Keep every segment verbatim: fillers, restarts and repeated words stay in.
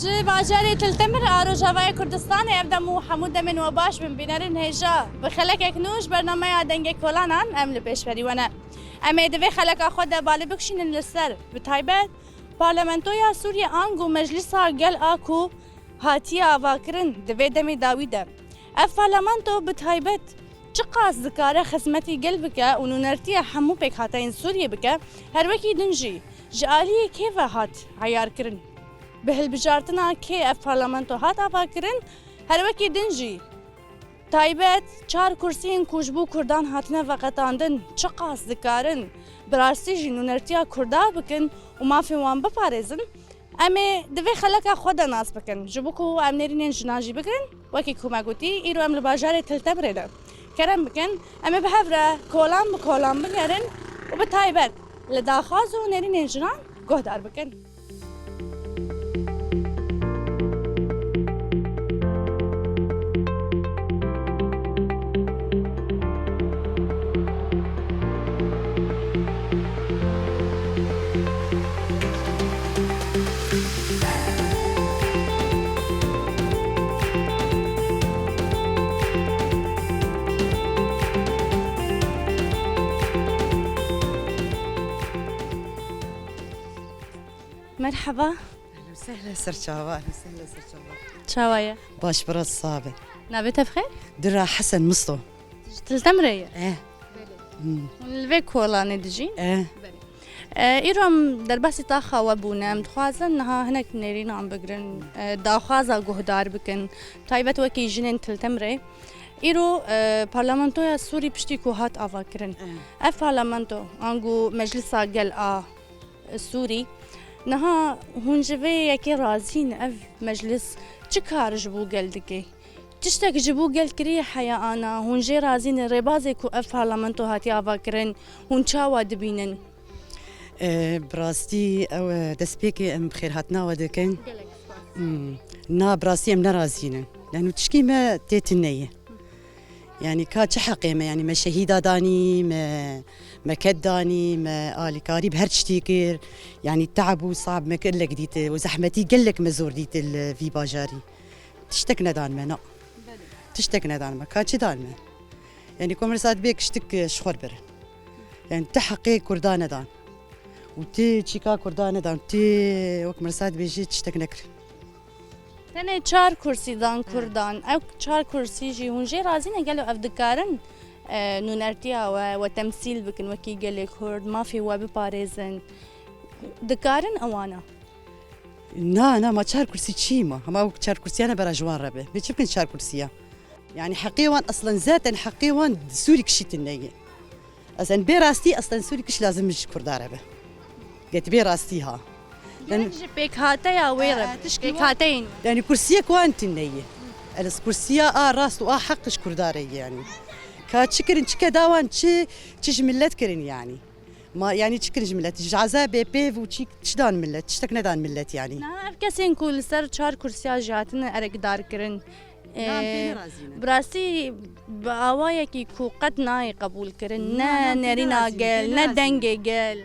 Ji bajarê Til Temir a Rojavayê Kurdistanê ev dem û hemû demên we baş bin. Bînerên hêja, bi xelekek nû ji bernameya Dengê Kolanan em li pêşberî we ne. Em ê di vê xeleka xwe de balê bikişînin li ser, bi taybet Parlamentoya Sûriyê ango Meclisa Gel a ku hatiye avakirin di vê demê dawî de. Ev parlamento bi taybet çiqas dikare xizmetî gel bike û nûnertiya hemû pêkhateyên Sûriyê bike, her wekî din jî ji aliyê kê ve hat eyarkirin? Bi hilbijartina kê ev parlamento hat avakirin? Her wekî din jî taybet çar kursiyên ku ji bo Kurdan hatine veqetandin çiqas dikarin bi rastî jî nûnertiya Kurda bikin û mafên wan biparêzin? Em ê di vê xeleka xwe de nas bikin. Ji bo ku em nêrînên jinan jî bigirin, wekî ku me gotî, îro em li bajarê Til Temirê de. Kerem bikin, em ê bi hev re kolan bi kolan bigerin û bi taybet li daxwaz û nêrînên jinan guhdar bikin. Merhaba. Ehlen sehlen, ser çava, ehlen sehlen, ser çava. Çawa ye? Baş, biraz sabe. Navê te bi xêr? Dira Hesen Misto. Ji Til Temirê ye? Eh. Hmm. Hûn li vê kolanê dijîn? Eh. Belê. E, îro em derbasî taxa we bûne. Em dixwazin niha hinek nêrînan bigirin, e, daxwaza guhdar bikin. Taybet wekî jinên Til Temirê. Îro, e, parlamentoya Sûrî piştî ku hat avakirin. Eh. Ev parlamento, ango Meclisa Gel a Sûrî. Niha hûn ji vê yekê razîn, ev meclis çi kar ji bo gel dike? Tiştek ji bo gel kiriye heya ana? Hûn jê razî ne? Rêbazê ku ev parlamento hatiye avakirin, hûn çawa dibînin? E, bi rastî ew, e, destpêkê em xêrhatina we dikin. Gelek spas. Hmm. Na, bi rastî em nerazî ne. Yani tişkî me tê tune ye. Yani ka çi heqê me, yani me şehîda danî, me, me ked danî, me alîkarî bi her tiştî kir. Yani te'b û sab me gelek dît û zehmetî gelek me zor dît li vî bajarî. Tiştek nedan me, na. Belê. Tiştek nedan me. Ka çi dan me? Yani komresa dibê kiştik ji xwe birin. Yani ti heqê Kurda nedan. Û ti çîka Kurda nedan. Ti wek mirsa dibêjî tiştek nekir. Tenê çar kursî dan Kurdan. Ew çar kursî jî hûn jê razî ne? Gelo ev dikarin, e, nûnertiya we, we temsîl bikin wekî gelê Kurd, mafê we biparêzin? Dikarin ewana? Na, na, ma çar kursî çi ma? Hema wek çar kursiyane bera ji wan re be. Bê çi bikin çar kursiya? Yani heqê wan, aslen zaten heqê wan Sûrî kişî tune ye. Aslen bê rastî, aslen Sûrî kiş lazim ji Kurda re be. Get bê rastî ha. Gerek ji pêkhateya wê re be. Pêkhateyên. Yani kursiyek wan tune ye. Elis kursiya a rast û a heq ji Kurda re ye yani. Ka çi kirin, çi keda wan, çi, çi ji millet kirin yani. Ma, yani çi kirin ji millet? Ji ezabê pêv û çî çi dan millet? Tiştek nedan millet yani. Niha ev kesên ku li ser çar kursiya jî hatine erekdar kirin, Nan pê e, nerazî ne. Bi rastî bi awayekî ku qet nayê qebûl kirin, ne nerîna gel, ne dengê gel.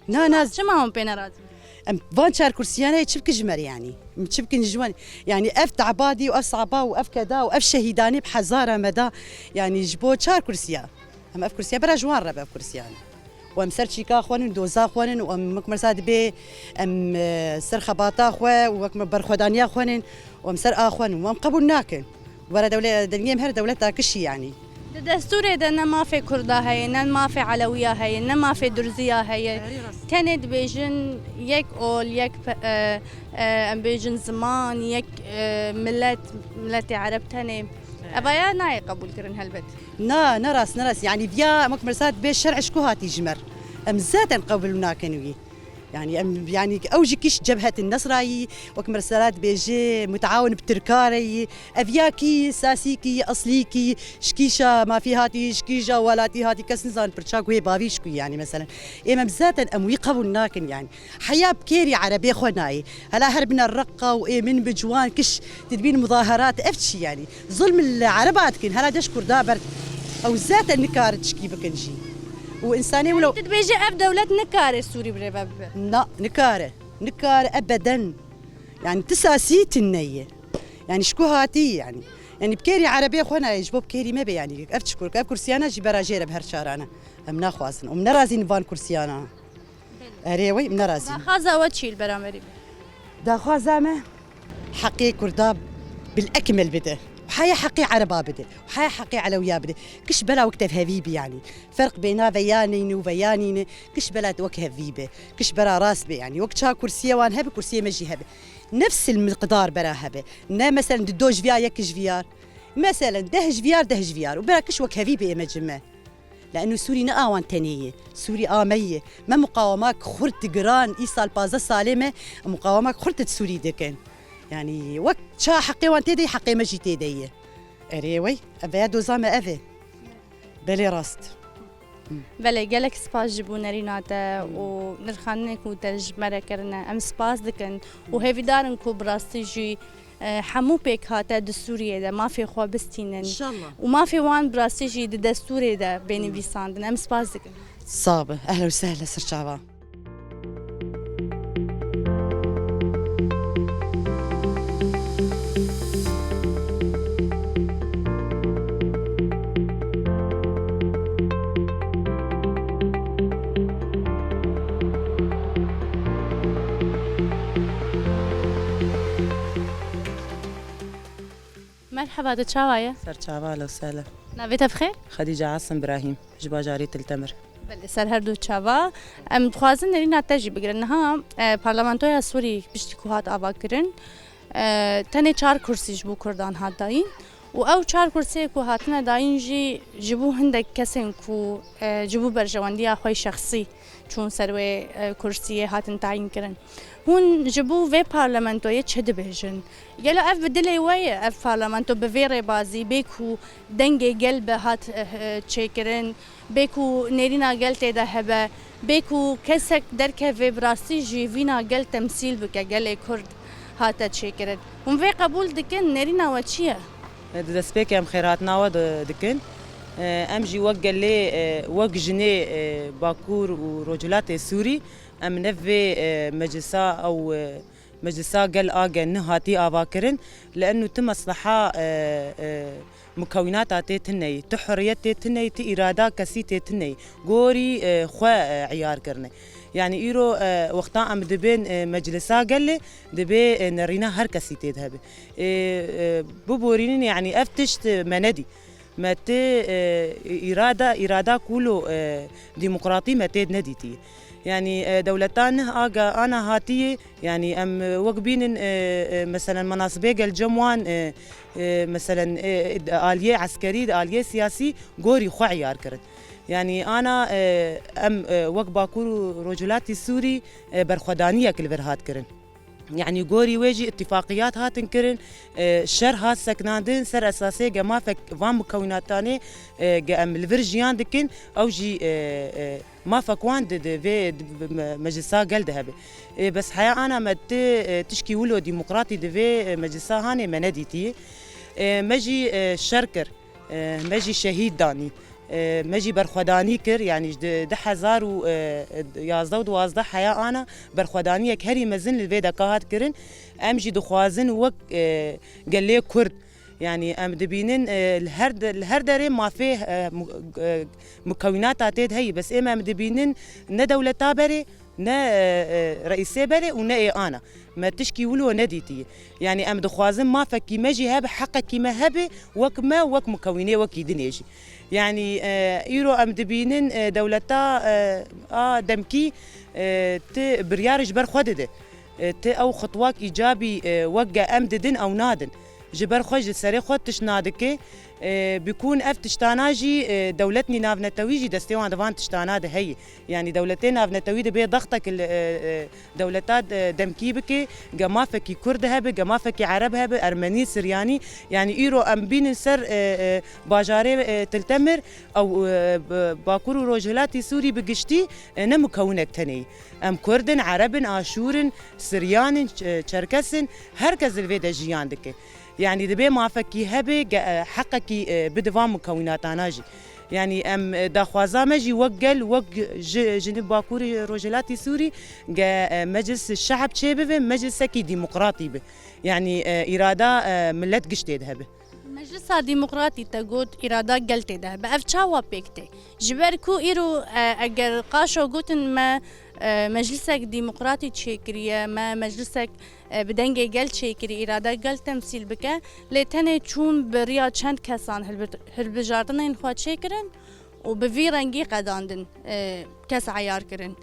Na, na. Çima hûn pê nerazî ne? Em van çar kursiyane çi bikin ji me re yani? Em çi bikin ji wan? Yani ev te'badî û ev saba û ev keda û ev şehîdanî bi hezara me da, yani ji bo çar kursiya. Em ev kursiya bera ji wan re be ev kursiyan. Û em ser çîka xwe nin, doza xwe nin û em wek mirsa dibê em, e, ser xebata xwe û wek me berxwedaniya xwe nin û em ser a xwe nin û em qebûl nakin. Were dewle-, dengê em her dewleta kişî yanî. Di destûrê de ne mafê Kurda heye, ne mafê Elewiya heye, ne mafê Durziya heye. Erê rast. Tenê dibêjin yek ol, yek pe-, e, e, em bêjin ziman, yek, e, milet, miletê Ereb tenê. Evaya nayê qebûl kirin helbet. Na, ne rast, ne rast. Yani viya, wek mirsa dibê şer'ê ji ku hatî ji me re. Em zaten qebûl nakin wî. Yani em, yani ew jî kîş Cebhetin Nesrayî, wek mirsa dibêjê mutaawin bi Tirka re yî. Ev ya kî, sasî kî, eslî kî, ji kîşa mafî hatî, ji kîşa welatî hatî, kes nizan pirça ku yê bavî ji ku yî yani meselen. Êm em zaten em wî qebûl nakin yani. Heya bi kêrî Erebê xwe nayê. Hela her bine reqa û ê min bi ciwan kiş dibîn muzaherat, ev çi yanî? Zulm li Ereba dikin, hela deş Kurda ber. Ew zaten nikarin tişkî bikin jî. Û insanê wilo. Tu dibêjî ev dewlet nikare Sûrî birêve bibe? Na, nikare. Nikare ebeden. Yani ti sasî tune ye. Yani ji ku hatî yani. Yani bi kêrî erebê xwe nayê, ji bo bi kêrî me be yani. Ev çi kurk, ev kursiyana jî bera jê re bi her çarane. Em naxwazin. Em nerazîn van kursiyana. Erê wey, em nerazîn. Daxwaza we çi li beramberî be? Daxwaza me heqê kurda bil ekmel bide. Haya heqê ereba bide. Haya heqê elewiya bide. Kiş bela wek tev hevî bi yani. Ferq bêna veyanîn û veyanîne. Kiş bela wek hevî be. Kiş bera rast be yani. Wek ça kursiyê wan hebe, kursiyê me jî hebe. Nefsil miqdar bera hebe. Ne meselen di do ji viya yek ji viyar. Meselen deh ji viyar, deh ji viyar. Û bera kiş wek hevî be ê me cime. Le'nû Sûrî ne awan tenê ye. Sûrî a me ye. Me muqawemak xurt giran, îsal pazdeh salê me muqawemak xurt di Sûrî dikin. Yani wek ça heqê wan tê de ye, heqê me jî tê de ye. Erê wey, ev veya doza me ev e. Belê rast. Belê, gelek spas ji bo nerîna te û nirxandinê ku te ji me re kirine. Em spas dikin û hêvîdar in ku bi rastî jî, e, hemû pêkhate di Sûriyê de mafê xwe bistînin. İnşallah. Û mafê wan bi rastî jî di destûrê de bê nivîsandin. Em spas dikin. Sağ be. Ehlen û sehlen, ser çava. Merheba, tu çawa ye? Ser çava, ehlen û sehlen. Navê te bi xêr? Xedîce Asim Birahîm, ji bajarê Til Temir. Belê, ser her du çava. Em dixwazin nerîna te jî bigirin. Niha, e, Parlamentoya Sûrî piştî ku hat avakirin, e, tenê çar kursî ji bo Kurdan hat dayîn. Û ew çar kursiyê ku hatine dayîn jî ji bo hindek kesên ku, e, ji bo berjewendiya xwe yê şexsî çûn ser wê, e, kursiyê hatin tayîn kirin. Hûn ji bo vê parlamentoyê çi dibêjin? Gelo ev bi dilê we ye, ev parlamento bi vê rêbazî, bê ku dengê gel be hat, eh, eh, çêkirin, bê ku nêrîna gel tê de hebe, bê ku kesek derkeve bi rastî jî vîna gel temsîl bike, gelê Kurd hate çêkirin. Hûn vê qebûl dikin, nêrîna we çi ye? Di destpêkê em xêrhatina we di-, dikin. Em jî wek gelê, wek jinê Bakur û Rojhilatê Sûrî, em ne vê meclisa ew meclisa gel a ge nihatî avakirin, li enû ti mesleha, e, e, mukewînata tê tune yî, ti hurriyet tê tune yî, ti îrada kesî tê tune yî. Gorî, e, xwe, e, îyar kirine. Yanî îro, e, wexta em dibên, e, meclisa gelê, dibê, e, nerîna her kesî tê de hebe. E, e, biborînin, yanî ev tişt, e, me nedî. Me ti, e, îrada, îrada kulo, e, demokratî me tê nedîtî. Yanî, e, dewleta nih aga ana hatiyê, yanî em, e, wek bînin, e, e, meselen menasibê gel cem wan, e, e, meselen, e, di aliyê eskerî, di aliyê siyasî gorî xwe îyar kirin. Yanî ana, e, em, e, wek Bakur û Rojhilatî Sûrî, e, berxwedaniyek li vir hat kirin. Yanî gorî wê jî îtîfaqiyat hatin kirin, e, şer hat sekinandin, ser esasê gemafek van mukewînatanê, e, ge em li vir jiyan dikin, ew jî, e, e, mafek wan di, di vê, di, bi me-, meclisa gel de hebe. E, bes heya ana me ti, e, tişkî wilo demokratî di vê, e, meclisa hanê me nedîtiye. E, me jî, e, şer kir. E, me jî şehîd danî. E, me jî berxwedanî kir, yanî ji di-, du hezar û yazdeh û duwazdeh heya ana berxwedaniyek herî mezin li vê deka hat kirin. Em jî dixwazin wek, e, gelê Kurd, yanî em dibînin, e, li her de-, li her derê mafê, e, mu-, e, mukewînata tê de heyî, bes êm em dibînin ne dewleta berê, ne, e, e, reîsê berê û ne ê ana. Me tişkî wilo nedîtiye. Yanî em dixwazin mafekî me jî hebe, heqekî me hebe, wek me, wek mukewînê, wekî dinê jî. Yanî, e, îro em dibînin, e, dewleta, e, a demkî, e, ti biryar ji ber xwe dide. E, ti ew xutwak îcabî, e, wek ge em didin, ew nadin. Ji ber xwe ji serê xwe tişt nadike. E, bikûn ev tiştana jî, e, dewletnî navnetewî jî destê wan di van tiştana de heye. Yanî dewletê navnetewî dibê dextek li, e, e, dewleta, e, demkî bike, ge mafekî Kurd hebe, ge mafekî Ereb hebe, Ermenî, Siryanî. Yanî îro em bînin ser, e, e, bajarê, e, Til Temir, ew, e, b-, Bakur û Rojhilatî Sûrî bi giştî, e, ne mukewnek tenê ye. Em Kurd in, Ereb in, Aşûr in, Siryan in, Ç-, Çerkes in, her kes li vê de jiyan dike. Yanî dibê mafekî hebe, ge-, e, heqekî, e, bide van mukewînatana jî. Yanî em, e, daxwaza me jî wek gel, wek ji, jinî Bakurê Rojhilatî Sûrî, ge, e, Meclis Şehb çêbibe, meclisekî demokratî be. Yanî, e, îrada, e, millet giş tê de hebe. Meclisa Demokratî te got îrada gel tê de hebe. Ev çawa pêk tê? Ji ber ku îro, e, eger qaşo gotin me, e, meclisek demokratî çêkiriye, me meclisek, e, bi dengê gel çêkirî, îrada gel temsîl bike, lê tenê çûn bi riya çend kesan hilbi-, hilbijartinên xwe çêkirin û bi vî rengî qedandin, e, kes eyar kirin.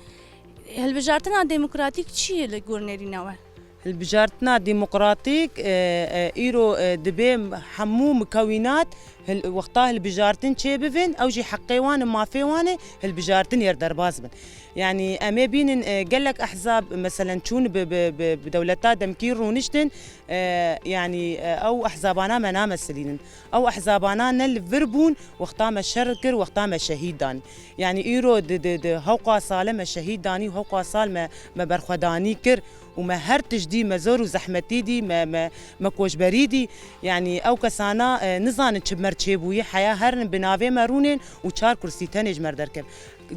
Hilbijartina demokratîk çi ye li gor nêrîna we? Hilbijartina demokratîk, e, e, îro, e, dibê hemû mikewînat hil-, wexta hilbijartin çêbibin, ew jî heqê wan e, mafê wan e, hilbijartin yer derbas bin. Yanî em ê bînin, e, gelek ehzab, meselen, çûn bi, bi, bi, bi dewleta demkî rûniştin, e, yanî, e, ew ehzabana me namesilînin. Ew ehzabana ne li vir bûn, wexta me şer kir, wexta me şehîd danî. Yanî îro di, di, di hewqa sale me şehîd danî û hewqa sal me, me berxwedanî kir û me her tişt dî, me zor û zehmetî dî, me, me, me koçberî dî. Yanî ew kesana, e, nizanin çi bi me re çêbûyî, heya herin bi navê me rûnên û çar kursî tenê ji me re derkevin.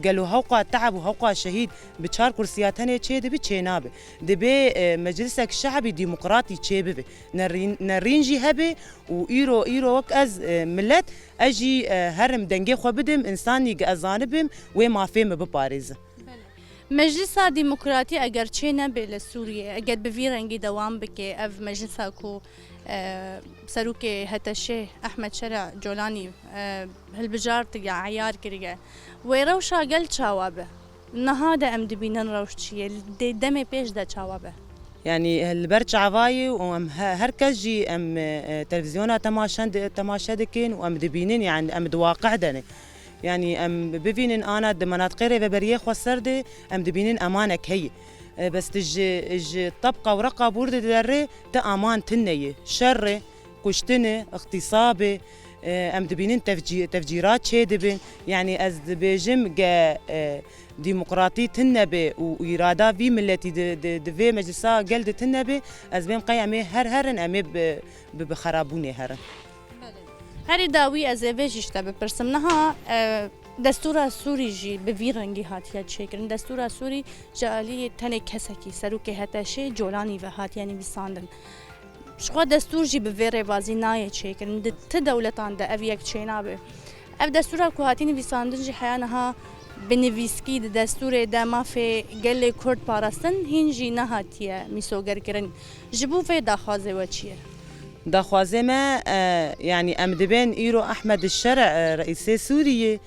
Gelo hewqa te'b û hewqa şehîd bi çar kursiya tenê çê dibi, çê nabe. Dibê, e, meclisek şehbî demokratî çê bibe. Nerîn, nerîn jî hebe û îro, îro wek ez, e, milet, ez jî, e, herim dengê xwe bidim, însanî ge ez zanibim, wê mafê min biparêze. Belê. Meclisa Demokratî eger çê nebe li Sûriyê, eger bi vî rengî dewam bike, ev meclisa ku, e, serokê HTŞê Ehmed Şer'a Colanî, e, hilbijartiye, eyar kiriye, wê rewşa gel çawa be? Niha de em dibînin rewş çi ye, dê demê pêş de çawa be? Yanî, li ber çavayê û em he-, her kes jî em, e, televîzyona temaşe di-, temaşe dikin û em dibînin, yanî em di waqih de ne. Yanî em bivînin ana di menatiqê rêveberiyê xweser de em dibînin emanek heye. E, bes tu ji, ji tebqa û reqa bûr de derê, tu aman tune ye. Şer e, kuştin e, îxtîsab e, e, em dibînin tevcî-, tevcîrat çê dibin. Yanî ez dibêjim ge, e, demokratî tune be û, û îrada vî miletî di, di, di vê meclisa gel de tune be, ez bêm qey em ê her herin, em ê bi, bi, bi xerabûnê herin. Herî dawî ez ê vê jî ji te bipirsim. Niha, e, destûra Sûrî jî bi vî rengî hatiye çêkirin. Destûra Sûrî ji aliyê tenê kesekî, serokê HTŞê Colanî ve hatiye nivîsandin. Ji xwe destûr jî bi vê rêbazî nayê çêkirin. Di ti dewletan de ev yek çênabe. Ev destûra ku hatî nivîsandin jî heya niha bi nivîskî di destûrê de mafê gelê Kurd parastin hîn jî nehatiye mîsogerkirin. Ji bo vê daxwazê we çi ye? Daxwazê me, e, yanî em dibên îro Ehmed Şer, e, reîsê Sûriyê,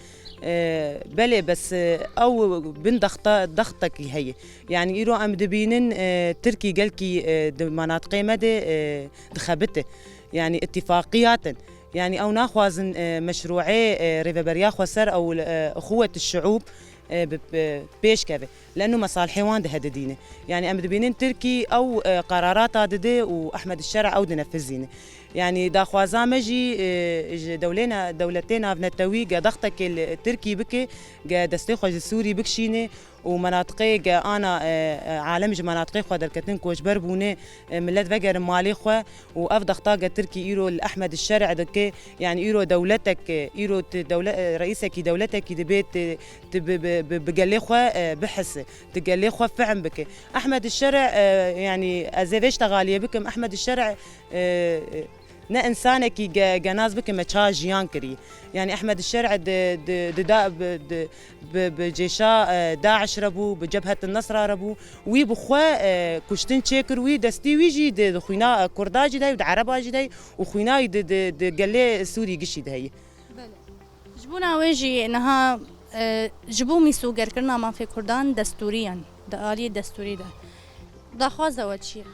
e, belê bes, e, ew bin dexta-, dextekî heye. Yanî îro em dibînin, e, Tirkî gelkî, e, di manatiqê me de, e, dixebite. Yanî îtîfaqiyatin. Yanî ew naxwazin, e, meşrûê, e, rêveberiya xweser ew, e, uxuwet şiûb, e, bi, bi pêş keve. Leno mesalihê wan dihedidîne. Yanî em dibînin Tirkî ew, e, qerarata dide û Ehmed Şer ew dinefizîne. Yanî daxwaza me jî, e, ji dewlê na-, dewletê navnetewî ge dextekê li Tirkî bike, ge destê xwe ji Sûrî bikişîne û menatiqê ge ana, e, e, alem ji menatiqê xwe derketin koçber bûne, e, millet vegerin malê xwe û ev dexta ge Tirkî îro li Ehmed Şer dike, yanî îro dewletek, e, îro ti dewle-, e, reîsekî dewletekî dibe ti, ti bi, bi, bi, bi gelê xwe, e, bihise, ti gelê xwe fehm bike. Ehmed Şer, e, yanî ez ê vê ştexaliyê bikim, Ehmed Şer, e, e, ne însanekî ge-, genaz bike me ça jiyan kirî. Yanî Ehmed Şer di, di, di da-, bi, di, bi, bi cêşa, e, DAIŞ re bû, bi Cebhet Nesra re bû. Wî bi xwe, e, kuştin çêkir, wî destî wî jî di, di xwîna, e, Kurda jî de ye, di Ereba jî de ye û xwîna wî di, di, di gelê Sûrî gişî de heye. Belê. Ji bona wê jî niha, e, ji bo mîsogerkirina mafê Kurdan destûriyan, di aliyê destûrî de. Daxwaza we çi ye?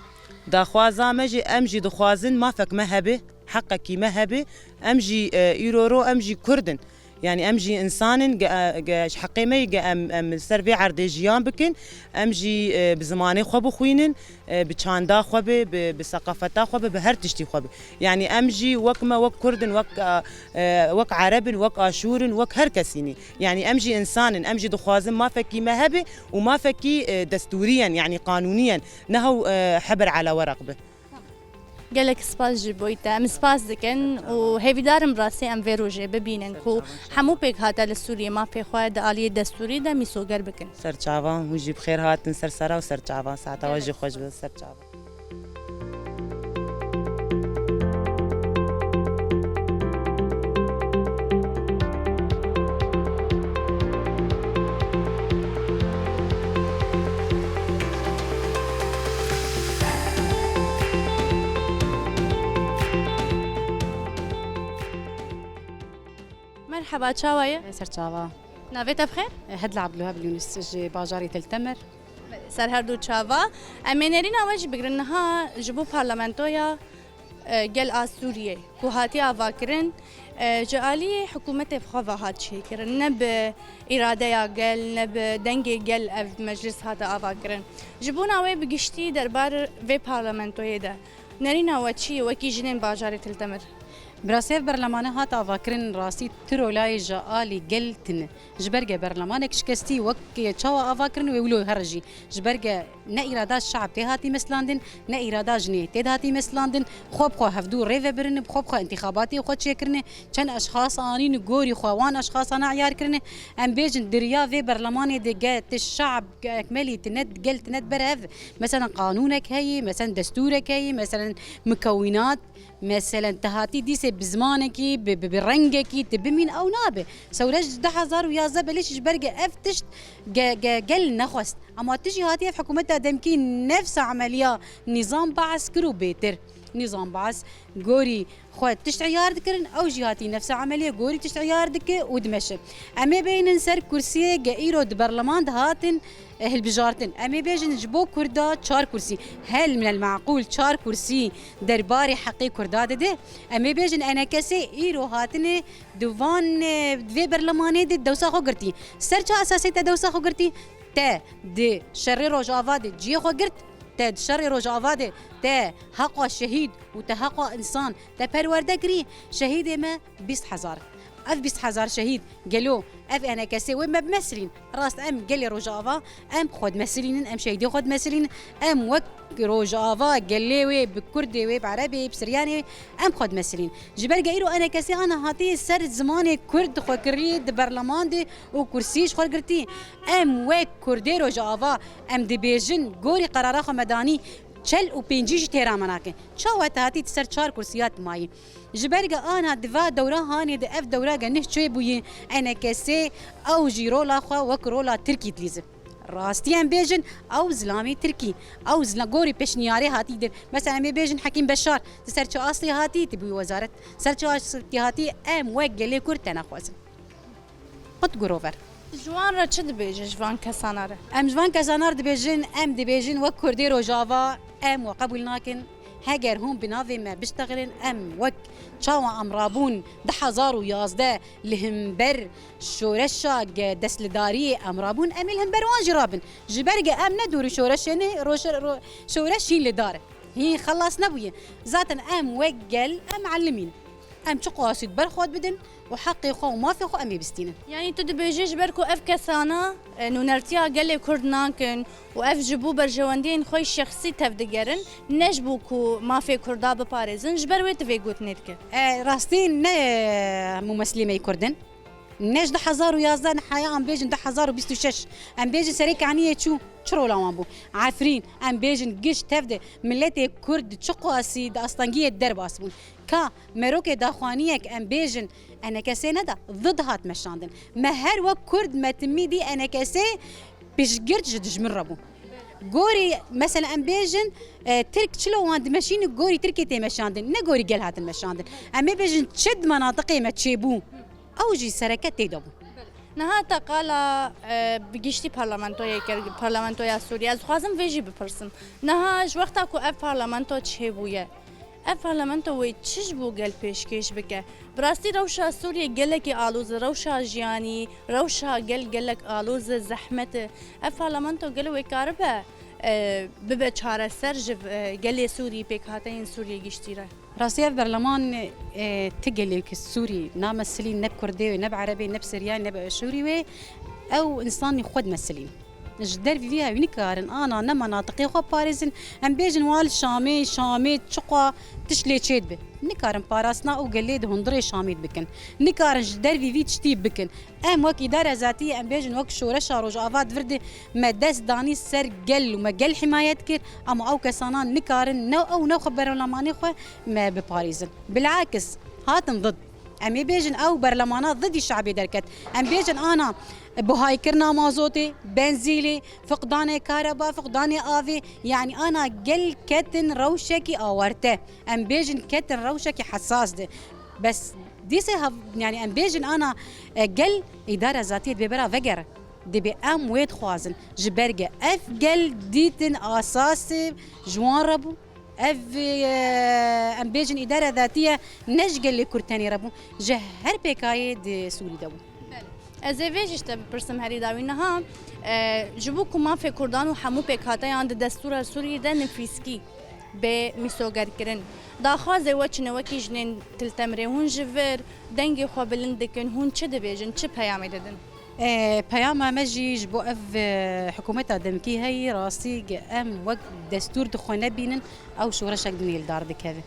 Daxwaza me jî, em jî dixwazin mafek me hebe, heqekî me hebe. Em jî, e, îro ro em jî Kurd in. Yanî em jî însan in, ge, ge ji heqê me ye, ge em, em li ser vê erdê jiyan bikin. Em jî, e, bi zimanê xwe bixwînin, e, bi çanda xwe be, bi, bi seqafeta xwe be, bi her tiştî xwe be. Yanî em jî wek me, wek Kurd in, wek, e, e, wek Ereb in, wek Aşûr in, wek her kesî ne. Yanî em jî însan in, em jî dixwazin mafekî me hebe û mafekî, e, destûrî yen, yanî qanûnî yen, ne hew, e, heber ala weraq be. Gelek spas ji bo te. Em spas dikin û hêvîdar im rastî em vê rojê bibînin ku hemû pêkhate li Sûriyê mafê xwe di aliyê destûrî de mîsoger bikin. Ser çavan, hûn jî bi xêr hatin ser sera û ser çavan. Saeta we jî xweş be, ser çavan. Merheba, çawa ye? Ser çava. Navê te bi xêr? Hedla Abdulwahab Yunus, ji bajarê Til Temer. Ser her du çava. Em ê nerîna we jî bigirin. Niha ji bo parlamentoya, e, gel a Sûriyê ku hatiye avakirin, e, ji aliyê hikûmetê bi xwe ve hat çêkirin. Ne bi îradeya gel, ne bi dengê gel ev meclis hate avakirin. Ji bona wê bi giştî derbar vê parlamentoyê de nerîna we çi ye wekî jinên bajarê Til Temer? Bi rastî ev berlemane hat avakirin, rastî tu rolayê ji alî gel tune. Ji ber ge berlemanek şikestî wek çawa avakirin wê wilo here jî. Ji ber ge ne îrada şe'b tê hatî mesilandin, ne îrada jinê tê de hatî mesilandin. Xwe bi xwe hevdû rê vebirin, bi xwe bi xwe întîxabatê xwe çêkirine. Çend eşxas anîn gorî xwe wan eşxasana eyar kirine. Em bêjin di riya vê berlemanê de ge ti şe'b, ge ekmelî ti ne, gel ti ne di ber hev. Meselen qanûnek heyî, meselen destûrek heyî, meselen mikewînat. Meselen, ti hatî dîsê bi zimanekî, bi, bi, bi rengekî, ti bimîn, ew nabe. Sewre ji du hezar û yazdeh belê jî ji ber ge ev tişt ge, ge, gel nexwest. Ema tu jî hatî ev hikûmeta demkî nefsa emeliya nîzam Baas kir û bêtir. Nîzam Baas gorî xwe tişt eyar dikirin, ew jî hatî nefsa emeliya gorî tişt eyar dike û dimeşe. Em ê bêjin ser kursiyê ge îro di berleman de hatin, e, hilbijartin. Em ê bêjin ji bo Kurda çar kursî. Hel min el meqûl çar kursî derbarê heqê Kurda dide. Em ê bêjin E N K S îro hatine di van, e, vê berlemanê de dewsa xwe girtî. Ser çi esasê te dewsa xwe girtî? Te di şerê Rojava de cihê xwe girt. Te di şerê Rojava de te heqa şehîd û te heqa însan te perwerde kirî. Şehîdê me bîst hezar. Ev bîst hezar şehîd, gelo ev E N K S wê me bimesilîn? Rast em gelê Rojava, em xwe dimesilînin, em şehîdê xwe dimesilînin, em wek Rojava gelê wê bi Kurdê wê, bi Erebê, bi Siryanê wê, em xwe dimesilîn. Ji ber ge îro E N K S ana hatî ser zimanê Kurd xwe kirî di berleman de û kursî ji xwe girtî. Em wek Kurdê Rojava, em dibêjin gorî qerara xwe me danî, çel û pêncî jî têra me nake. Çawa te hatî ti ser çar kursiyat mayî? Ji ber ge ana di va dewra hanê de ev dewra ge nih çê bûyî, E N K S ew jî rola xwe wek rola Tirkî dilîzin. Rastî em bêjin, ew zilamê Tirkî, ew zila-, gorî pêşniyarê hatî dir. Mesela em ê bêjin Hekîm Beşar, di ser çi astê hatî, ti bûyî wezaret, ser çi astê hatî, em wek gelê Kurd te nexwazin. Qut gurover. Ji wan re çi dibêje, ji van kesana re? Em ji van kesana re dibêjin, em dibêjin wek Kurdê Rojava em we qebûl nakin. Heger hûn bi navê me biştexilin, em wek çawa em rabûn du hezar û yazdeh li hember şoreşa ge destlidariyê em rabûn, em ê li hember wan jî rabin. Ji ber ge em ne dûrî şoreşê ne, roşe-, ro-, şoreş hîn li dar e. Hîn xelas nebûye. Zaten em wek gel, em elimîn. Em çi qasî di ber xwe bidin û heqê xwe û mafê xwe em ê bistînin. Yanî tu dibêjî ji ber ku ev kesana, e, nûnertiya gelê Kurd nakin û ev ji bo berjewendiyên xwe şexsî tevdigerin, ne ji bo ku mafê Kurda biparêzin, ji ber wê tu vê gotinê dikî? E, rastî ne, e, hemû meslî me yê Kurd in. Ne ji du hezar û yazdeh, niha em bêjin du hezar û bîst û şeş. Em bêjin serê kaniyê çû, çi rola wan bû? Efrîn, em bêjin giş tev de miletê Kurd çi qasî di astengiyê derbas bûn. Ka merokê daxwaniyek em bêjin E N K S ne da, zid hat meşandin. Me her wek Kurd me timî dî E N K S piştgirt ji dijmin re bû. Gorî, mesela em bêjin, e, Tirk çilo wan dimeşînin, gorî Tirkê tê meşandin, ne gorî gel hatin meşandin. Em ê bêjin çi di menatiqê me çêbû, ew jî sereke tê de bû. Niha te qala, e, bi giştî parlamentoyê kir, parlamentoya Sûriyê. Ez dixwazim vê jî bipirsim. Niha ji wexta ku ev parlamento çêbûye, ev parlamento wê çi ji bo gel pêşkêş bike? Bi rastî rewşa Sûriyê gelekî aloz e, rewşa jiyanî, rewşa gel gelek aloz e, zehmet e. Ev parlamento gelo wê karibe, e, bibe çareser ji, e, gelê Sûrî, pêkhateyên Sûriyê giştî re? Rastî ev berleman, e, ti gelêkî Sûrî namesilîn, ne bi Kurdê wê, ne bi Erebê, ne bi Siryanî, ne bi Eşûrî wê. Ew însanî xwe dimesilîn. Ji dervî vî ew nikarin ana ne menatiqê xwe parêzin. Em bêjin wan li Şamê, Şamê çiqwa tişt lê çêdibe. Nikarin parastina ew gelê di hundirê Şamê bikin. Nikarin ji dervî vî tiştî bikin. Em wek îdare zatiyê em bêjin wek şoreşa Rojava di vir de me dest danî ser gel û me gel himayet kir, ama ew kesana nikarin ne ew ne xwe berlamanê xwe me biparêzin. Bilakis hatin did. Em ê bêjin ew berlemana didî şabê derket. Em bêjin ana buhaykirina mazotê, benzîlê, fiqdanê kareba, fiqdanê avê, yanî ana gel ketin rewşekî awarte. Em bêjin ketin rewşekî hesas de. Bes dîsê hev-, yanî em bêjin ana, e, gel îdara zatiyê dibê bera vegere. Dibê em wê dixwazin. Ji ber ge ev gel dîtin asasê ji wan re bû. Ev, e, em bêjin îdara zatiye ne ji gelê Kurd tenê re bû, ji her pêkayê di Sûrî de bû. Belê. Ez ê vê jî ji te bipirsim herî dawî niha, e, ji bo ku mafê Kurdan û hemû pêkhateyan di destûra Sûriyê de nifîskî bê mîsogerkirin. Daxwazê we çi ne wekî jinên Til Temrê hûn ji vir dengê xwe bilind dikin, hûn çi dibêjin, çi peyamê didin? E, peyama me jî ji bo ev, e, hikûmeta demkî heyî, rastî ge em wek destûr di xwe nebînin, ew şoreşek din ê li dar dikeve.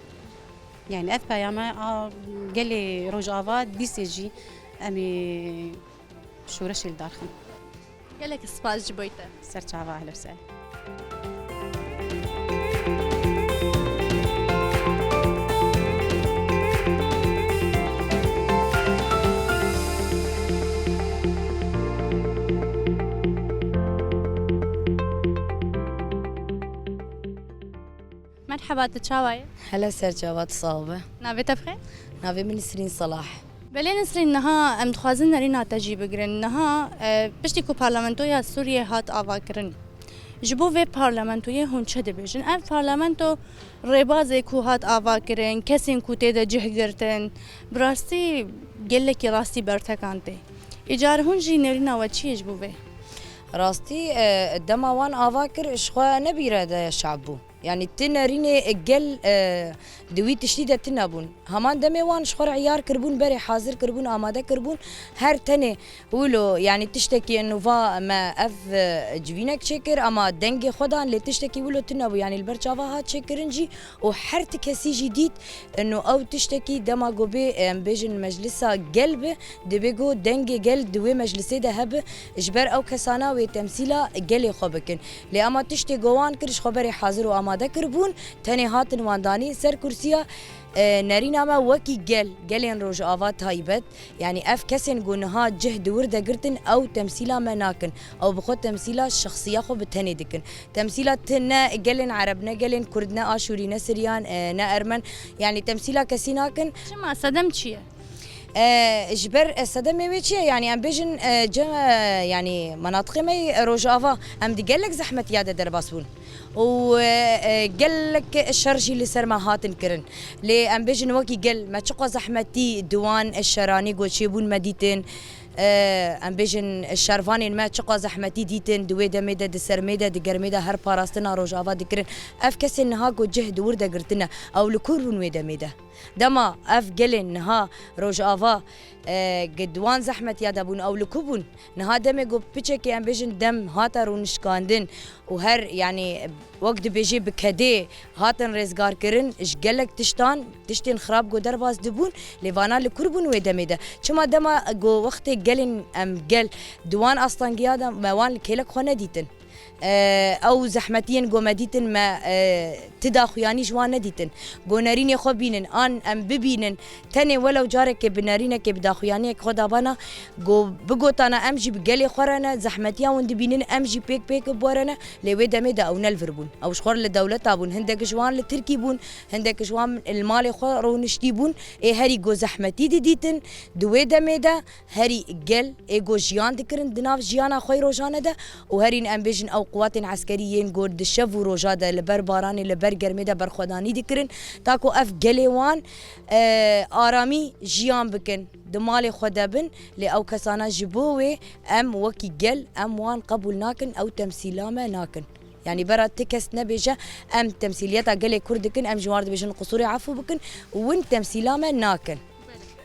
Yani ev peyama a gelê Rojava dîsê jî em ê şoreşê li dar xin. Gelek spas ji bo te. Ser çava, ehlen we sehlen. Merheba, tu çawa yî? Hele ser çava, tu sax be. Navê te bi xêr? Navê min Nisrîn Salah. Belê Nisrîn, niha em dixwazin nerîna te jî bigirin. Niha, e, piştî ku Parlamentoya Sûriyê hat avakirin, ji bo vê parlamentoyê hûn çi dibêjin? Ev parlamento rêbazê ku hat avakirin, kesên ku tê de cih girtin, bi rastî gelekî rastî bertekand tê. Îcar hûn jî nerîna we çi ye ji bo vê? Rastî, e, dema wan ava kir, ji xwe ne bîre de şab bû. Yani ti nerînê gel, e, di wî tiştî de tune bûn. Heman demê wan ji xwe re îyar kiribûn, berê hazir kiribûn, amade kiribûn. Her tenê wilo, yani tiştekî nûva me ev, e, civînek çêkir, ama dengê xwe dan, lê tiştekî wilo tune bû. Yani li ber çava hat çêkirin jî û her ti kesî jî dît, ino ew tiştekî dema ku bê, em bêjin meclisa gel bi, Dibê ku dengê gel di wê meclisê de hebe, ji ber ew kesana wê temsîla gelê xwe bikin. Lê ema tiştê ku wan kir, ji xwe berê hazir û amade kiribûn, tenê hatin wan danîn ser kursiya, e, nerîna me wekî gel, gelên Rojava taybet, yanî ev kesên ku niha cih di wir de girtin, ew temsîla me nakin. Ew bi xwe temsîla şexsiya xwe bi tenê dikin. Temsîla ti ne gelên Ereb, ne gelên Kurd, ne Aşûrî, ne Siryan, e, ne Ermen, yanî temsîla kesî nakin. Çima? Sedem çi ye? E, ji ber, e, sedemê wê çi ye? Yanî em bêjin, e, ce-, e, yanî menatiqê me yê Rojava, em di gelek zehmetiya de derbas bûn. Û, e, e, gelek şer jî li ser me hatin kirin. Lê em bêjin wekî gel me çiqas zehmetî di wan şeranî ku çêbûn me dîtin. E, em bêjin şervanên me çiqas zehmetî dîtin di wê demê de, di sermê de, di germê de her parastina Rojava dikirin. Ev kesên niha ku cih di wir de girtine, ew li kur bûn wê demê de? Dema ev gelên niha Rojava, e, gi di wan zehmetiya de bûn, ew li ku bûn? Niha demê ku piçekê, em bêjin, dem hate rûnişkandin û her, yanî, wek dibêjê bi kedê hatin rêzgarkirin, ji gelek tiştan, tiştên xirab ku derbas dibûn, lê vana li kur bûn wê demê de? Çima dema ku wextê gelên em gel di wan astangiya de me wan li kêlek xwe nedîtin? E, ew zehmetiyên ku me dîtin, me, e, ti daxuyanî ji wan nedîtin. Ku nerînê xwe bînin, an em bibînin, tenê welew carekê bi nerînekê, bi daxuyaniyek xwe dabana, ku bigotana em jî bi gelê xwe re ne, zehmetiya hûn dibînin, em jî pêk pêk bi we re ne, lê wê demê de ew ne li vir bûn. Ew ji xwe re li dewleta bûn. Hindek ji wan li Tirkî bûn, hindek ji wan li malê xwe rûniştî bûn. Ê herî ku zehmetî didîtin, di wê demê de, Herî gel ê ku jiyan dikirin di nav jiyana xwe yê rojane de û herîn em bêjin ew quwatên eskerî yên ku di şev û roja de li ber baranê, li ber germê de berxwedanî dikirin, ta ku ev gelê wan, e, aramî jiyan bikin, di malê xwe de bin, lê ew kesana ji bo wê em wekî gel, em wan qebûl nakin, ew temsîla me nakin. Yanî bera ti kes nebêje, em temsîliyeta gelê Kurd dikin, em ji wan re dibêjin qusûrê efû bikin, win temsîla me nakin.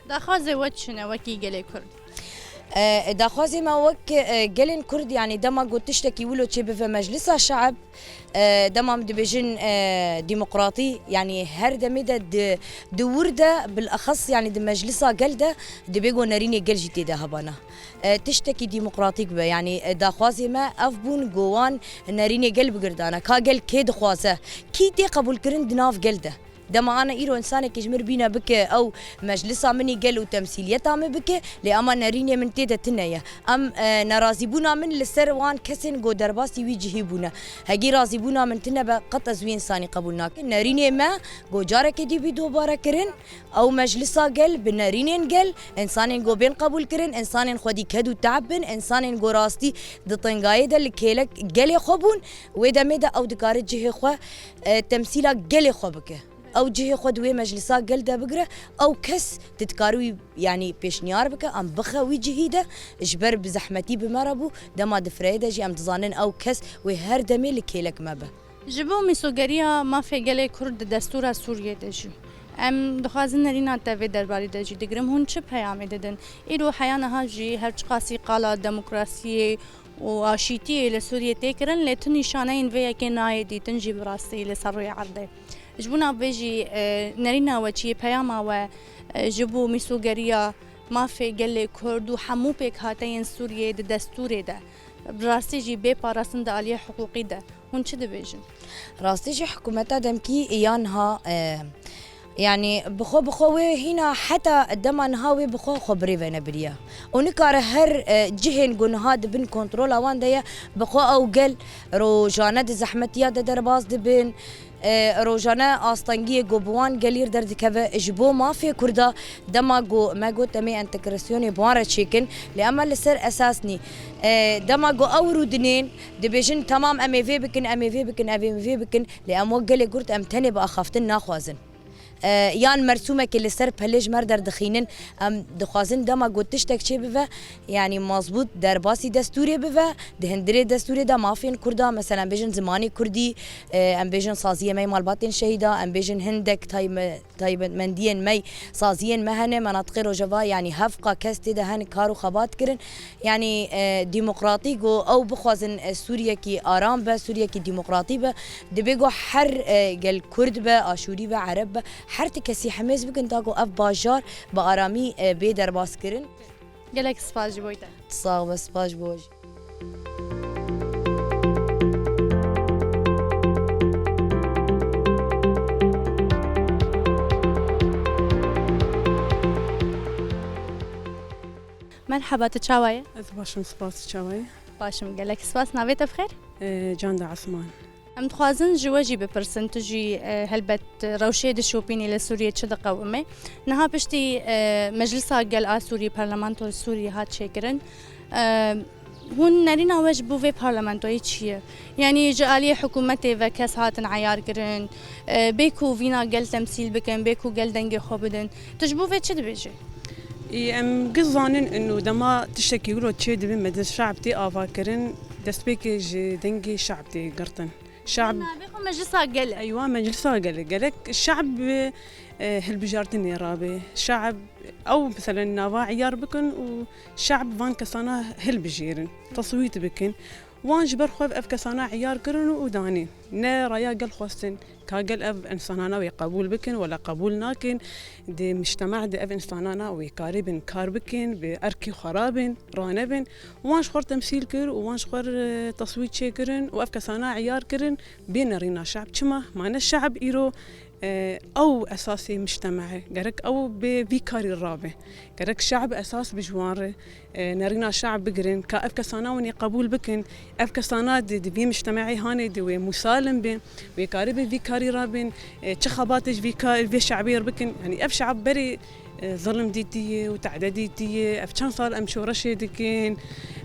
Daxwazê we çi ne wekî gelê Kurd? E, daxwazê me wek, e, gelên Kurd, yanî dema ku tiştekî wilo çê bive Meclisa Şeib, e, dema em dibêjin, e, demokratî, yanî her demê de di, di wir de, bilexes, yanî di Meclisa Gel de dibê ku nerînê gel jî tê de hebana. E, tiştekî demokratîk be, yanî, e, daxwazê me ev bûn ku wan nerînê gel bigirdana. Ka gel kê dixwaze? Kî tê qebûlkirin di nav gel de? Dema ana îro însanekî ji mir bîne bike ew meclisa min î gel û temsîliyeta min bike, lê ema nerînê min tê de tune ye. Em, e, nerazîbûna min li ser wan kesên ku derbasî wî cihî bûne. Hegî razîbûna min tune be, qet ez wî însanî qebûl nakim. Nerînê me ku carekê dî bî dubare kirin, ew meclisa gel bi nerînên gel, însanên ku bên qebûl kirin, însanên xwedî ked û teeb bin, însanên ku rastî di tengayê de li kêlek gelê xwe bûn, wê demê de ew dikare cihê xwe, e, temsîla gelê xwe bike. Ew cihê xwe di wê meclisa gel de bigire, ew kes tu dikarî wî, yanî pêşniyar bike, em bixe wî cihî de, ji ber bi zehmetî bi me re bû, dema di fireyê de jî em dizanin ew kes wê her demê li kêlek me be. Ji bo mîsogeriya mafê gelê Kurd di destûra Sûriyê de jî, em dixwazin nerîna te vê derbarî de jî digirim. Hûn çi peyamê didin? Îro heya niha jî her çiqasî qala demokrasiyê û aşîtiyê li Sûriyê tê kirin, lê tu nîşaneyên vê yekê nayê dîtin jî bi rastî li ser rûyê erdê. Ji bona vê jî, e, nerîna we çi ye, peyama we, e, ji bo mîsogeriya mafê gelê Kurd û hemû pêkhateyên Sûriyê di destûrê de, bi rastî jî bê parastin di aliyê hiqûqî de, hûn çi dibêjin? Rastî jî hikûmeta demkî ya niha, e, yanî bi xwe, bi xwe wê hîna heta dema niha wê bi xwe xwe birêve nebiriye. Û nikare her, e, cihên ku niha di bin kontrola wan de ye, bi xwe ew gel rojane di zehmetiya de derbas dibin. E, rojane astengiyê ku bi wan gelî re derdikeve ji bo mafê Kurda, dema ku me got em ê entegrasyonê bi wan re çêkin, lê ema li ser esas nî. E, dema ku ew rûdinên dibêjin, temam, em ê vê bikin, em ê vê bikin, em ê vê bikin, lê em wek gelê Kurd em tenê bi axaftin naxwazin. E, yan mersûmekê li ser pelê ji me re derdixînin, em dixwazin dema ku tiştek çê bive, yanî mazbût derbasî destûrê bive, di hundirê destûrê de mafên Kurda, mesela em bêjin zimanê Kurdî, e, em bêjin saziyê me yê malbatên şehîda, em bêjin hindek tayme-, taybetmendiyên me, saziyên me hene, menatiqê Rojava, yanî hevqa kes tê de hene kar û xebat kirin. Yanî, e, demokratî ku ew bixwazin, e, Sûriyekî aram be, Sûriyekî demokratî be, dibê ku her, e, gel Kurd be, Aşûrî be, Ereb be, her ti kesî hemêz bikin ta ku ev bajar bi aramî, e, bê derbas kirin. Gelek spas ji bo te. Sax be, spas ji bo we jî. Merheba, tu çawa ye? Ez baş im, spas, tu çawa ye? Baş im, gelek spas. Navê te bi xêr? Ee, Canda Esman. Em dixwazin ji we jî bipirsin, tu jî, e, helbet rewşê dişopînî li Sûriyê çi diqewime. Niha piştî, e, Meclisa Gel a Sûrî, Parlamentoya Sûrî hat çêkirin. E, hûn nerîna we ji bo vê parlamentoyê çi ye? Yanî ji aliyê hikûmetê ve kes hatin eyar kirin, e, bê ku vîna gel temsîl bikin, bê ku gel dengê xwe bidin. Tu ji bo vê çi dibêjî? Î, em giş zanin ino dema tiştekî wilo çêdibe, Meclis Şeib tê avakirin, destpêkê ji dengê şeib tê girtin. Şeib Navê xwe Meclisa Gel e. Eywa, Meclisa Gel e. Gerek şeib, e, hilbijartinê rabe. Şeib ew, meselen, nava eyar bikin û şeib van kesana hilbijêrin, teswît bikin. Wan ji ber xwe ev kesana eyar kirin û danîn. Ne raya gel xwestin, ka gel ev însanana wê qebûl bikin wala qebûl nakin. Di mujtema de ev însanana wê karibin kar bikin, bi erkê xwe rabin, ranebin. Wan ji xwe re temsîl kir û wan ji xwe re, e, teswît çêkirin û ev kesana eyar kirin bê nerîna şeib. Çima? Ma ne şeib îro, e, ew esasê mujtema ye. Gerek ew bê vî karî rabe. Gerek şeib esas bi ji wan re, e, nerîna şeib bigirin, ka ev kesana wan ê qebûl bikin. Ev kesana di, di vî mujtemehê hanê di wê musalim bin, wê karibin vî karî rabin, e, çi xebatê ji vî ka-, vê şeibê re bikin. Yanî ev şeib berê, e, zilim dîtiye û tade dîtiye. Ev çend sal em şoreşê dikin.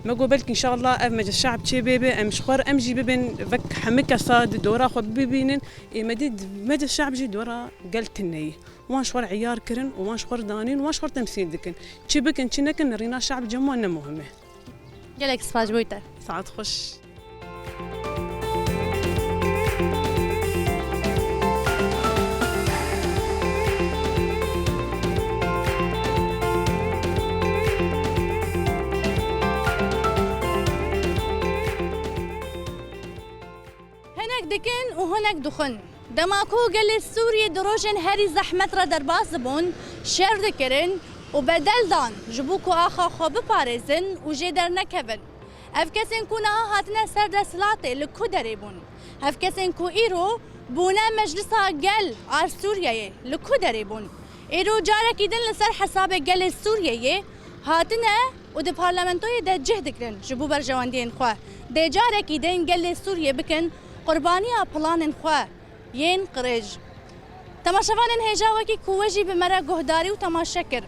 Me got belkî înşallah ev Meclis Şeib çê bê be, em ji xwe re em jî bibin, vek hemî kesa di dora xwe bibînin. Ê me dî Meclis Şeib jî dora gel tune ye. Wan ji xwe re eyar kirin û wan ji xwe re danîn, wan ji xwe re temsîl dikin. Çi bikin, çi nekin, nerîna şeib cem wan ne muhim e. Gelek spas ji bo te. Saet xweş. Dixwin. Dema ku gelê Sûriyê di rojên herî zehmet re derbas dibûn, şer dikirin û bedel dan ji bo ku axa xwe biparêzin û jê dernekevin. Ev kesên ku niha hatine ser desthilatê li ku derê bûn? Ev kesên ku îro bûne Meclisa Gel a Sûriyeyê li ku derê bûn? Îro carekî din li ser hesabê gelê Sûriyeyê hatine û di parlamentoyê de cih digirin ji bo berjewendiyên xwe. Dê carekî din gelê Sûriyê bikin qurbaniya planên xwe yên qirêj. Temaşevanên hêja, wekî ku we jî bi me re guhdarî û temaşe kir,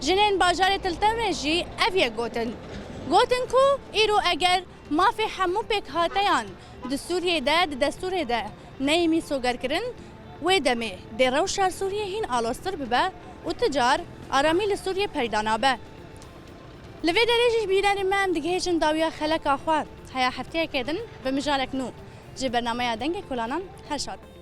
jinên bajarê Til Temrê jî ev yek gotin. Gotin ku îro eger mafê hemû pêkhateyan di Sûriyê de, di destûrê de neyê mîsogerkirin, wê demê dê rewşa Sûriyê hîn aloztir bibe û ti car aramî li Sûriyê peyda nabe. Li vê derê jî bînerên me, em digihêjin dawiya xeleka xwe. Heya hefteyekê din bi mijarek nû ji bernameya Dengê Kolanan, her şad bin.